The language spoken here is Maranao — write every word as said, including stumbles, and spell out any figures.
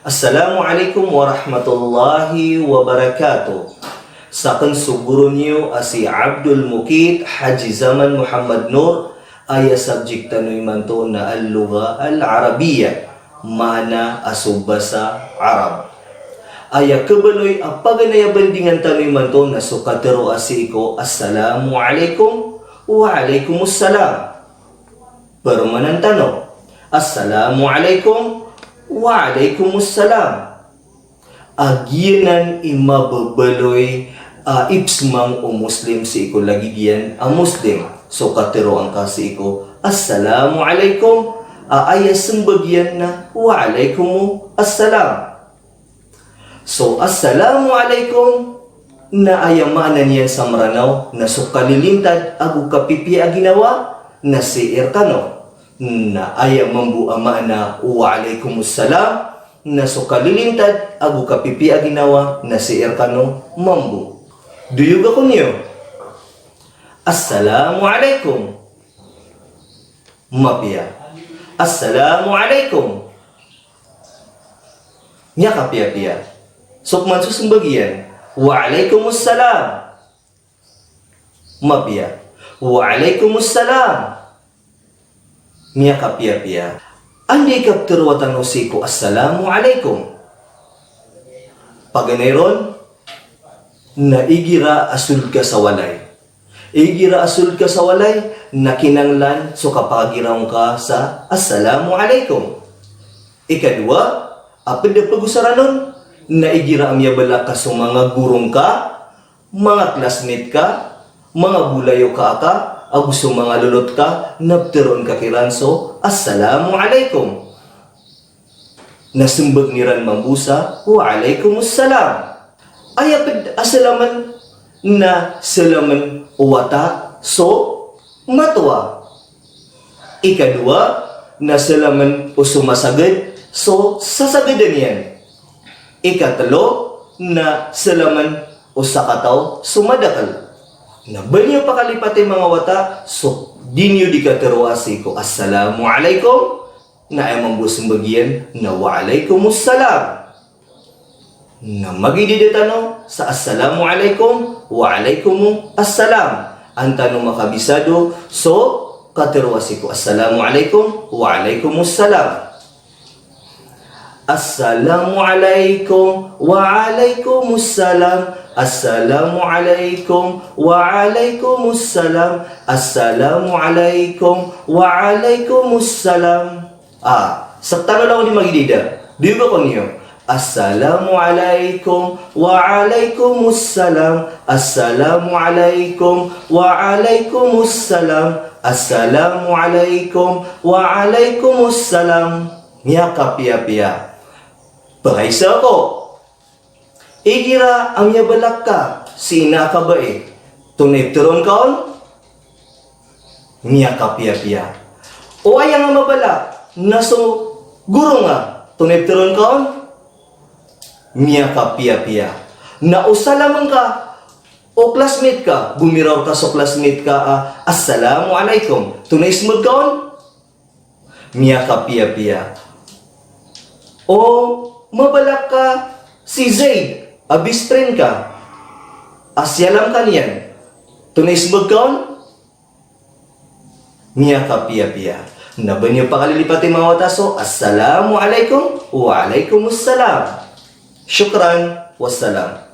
Assalamu alaikum warahmatullahi wabarakatuh. Saken so guro niyo a si Abdul Muqit Haji Zaman Muhammad Nur, aya subject tano imanto na Al-Lugha Al-Arabiyyah, maana a so basa Arab. Aya kebaloy a paganay a bandingan tano imanto na so katero a sii ko Assalamu alaikum, wa alaikumus salam. Paromanan tano. Assalamu alaikum, wa alaikumus salam. A giyanan i mababaloy a ipsmang o Muslim sii ko lagid iyan a Muslim. So katero angka sii ko Assalamu alaikum, a aya sembag iyan na wa alaikumus salam. So Assalamu alaikum na aya maana niyan sa Mranaw na so kalilintad ago kapipiya a ginawa na sii rkano. Na aya mambo a maana wa alaikumus salam na so kalilintad ago kapipiya a ginawa na sii rkano mambo. Diyog ako niyo. Assalamu alaikum. Mapiya. Assalamu alaikum. Miyakapiyapiya. So pman so sembag iyan. Wa alaikumus salam. Mapiya. Wa alaikumus salam. Miyakapiyapiya. Anda i kapteroa tano sii ko Assalamu alaikum? Paganay ron, na igira a sold ka sa walay. Igira a sold ka sa walay, na kinanglan so kapagiraw ngka sa Assalamu alaikum. Ikadowa, a ped a pagosaran on, na igira a miyabalak ka so manga guro ngka, manga classmate ka, manga bolayoka aka, ago so manga lolot ka, na pteroon ka kiran so Assalamu alaikum. Na sembag iran mambo sa wa alaikumus salam. Aya ped a salamen na salamen o wata so matowa. Ikadowa na salamen o so masagad so sasagadan iyan. Ikatelo na salamen o sakataw so madakel. Na ba niyo pakalipati manga wata so di niyo di kateroa sii ko Assalamu alaikum, na aya mambo sembag iyan na wa alaikumus salam. Na magidida tano sa Assalamu alaikum, wa alaikumus salam. An tano makabisado so kateroa sii ko Assalamu alaikum, wa alaikumus salam. Assalamu alaikum, wa alaikumus salam. Assalamu alaikum, wa alaikumus salam. Assalamu alaikum, wa alaikumus salam. A, sektano langon i magidida. Diyog ako niyo. Assalamu alaikum, wa alaikumus salam. Assalamu alaikum, wa alaikumus salam. Assalamu alaikum, wa alaikumus salam. Miyakapiyapiya. Pakaisa ako. Igira a miyabalak ka si ina a kabai, tonaa i pteroon ka on? Miyakapiyapiya. O aya nga mabalak na so guro nga, tonaa i pteroon ka on? Miyakapiyapiya. Na o salamen ka o classmate ka, gomiraw ka so classmate ka a, "Assalamu alaikum." Tonaa i sembag ka on? Miyakapiyapiya. O mabalak ka si Zaid, a best friend ka, a siyalam ka niyan, tonaa i sembag ka on? Miyakapiyapiya. Na ba niyo pakalilipati manga wata so, "Assalamu alaikum," "Wa alaikumus salam." Shukran. Wassalam.